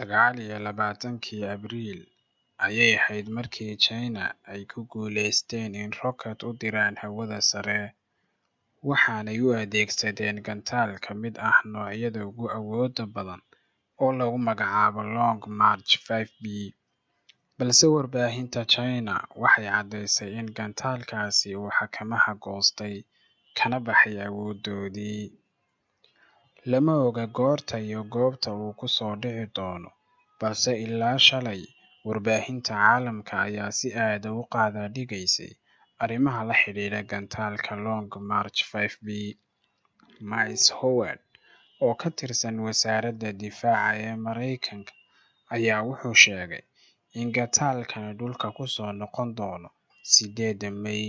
29-kii Abriil ayay ahayd markii China ay ku guuleysteen in rokad u diraan hawada sare, waxaanay u adeegsadeen gantaal ka mid ah noocyada ugu awoodda badan oo lagu magacaabo Long March 5B, balse warbaahinta China waxay caddeysay in gantaalkaasi uu xakamaha goostay kana baxay awooddoodii. Lama oga goorta iyo goobta uu ku soo dhici doono, balse ilaa shalay warbaahinta caalamka ayaa si aad ah u qaadaa dhigaysay arrimaha la xidhiidha gantaalka Long March 5B. Maes Howard oo ka tirsan wasaaradda difaaca ee Maraykanka ayaa wuxuu sheegay in gantaalkani dhulka ku soo noqon doono 8 May.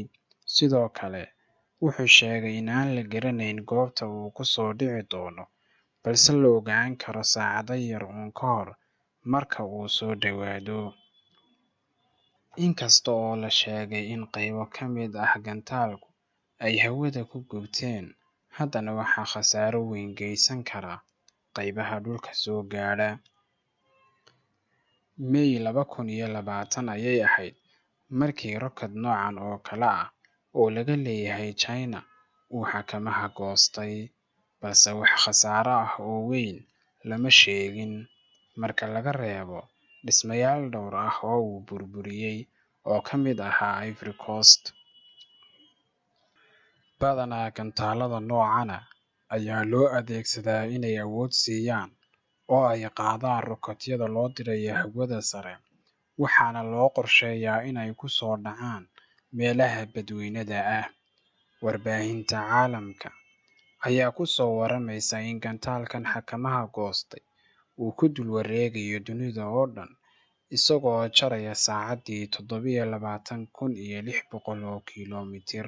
Sidoo kale wuxuu sheegay in aan la garanayn goobta uu ku soo dhici doono, balse la ogaan karo saacado yar uun ka hor marka uu soo dhowaado. Inkasta oo la sheegay in qaybo ka mid ah gantaalku ay hawada ku gubteen, haddana waxaa khasaaro weyn geysan kara qaybaha dhulka soo gaadha. May 2020 ayay ahayd markii rokad noocan oo kale ah oo laga leeyahay China uu xakamaha goostay, balse wax khasaare ah oo weyn lama sheegin marka laga reebo dhismayaal dhowr ah oo uu burburiyay oo ka mid ahaa Ivory Coast. Badanaa gantaalada noocan ah ayaa loo adeegsadaa inay awood siiyaan oo ay qaadaan rokotyada loo dirayo hawada sare, waxaana loo qorsheeyaa inay ku soo dhacaan meelaha badweynada ah. Warbaahinta caalamka ayaa ku soo waramaysa in gantaalkan xakamaha goostay uu ku dul wareegayo dunida oo dhan isagoo jaraya saacaddii 27,600 oo kiiloomitir.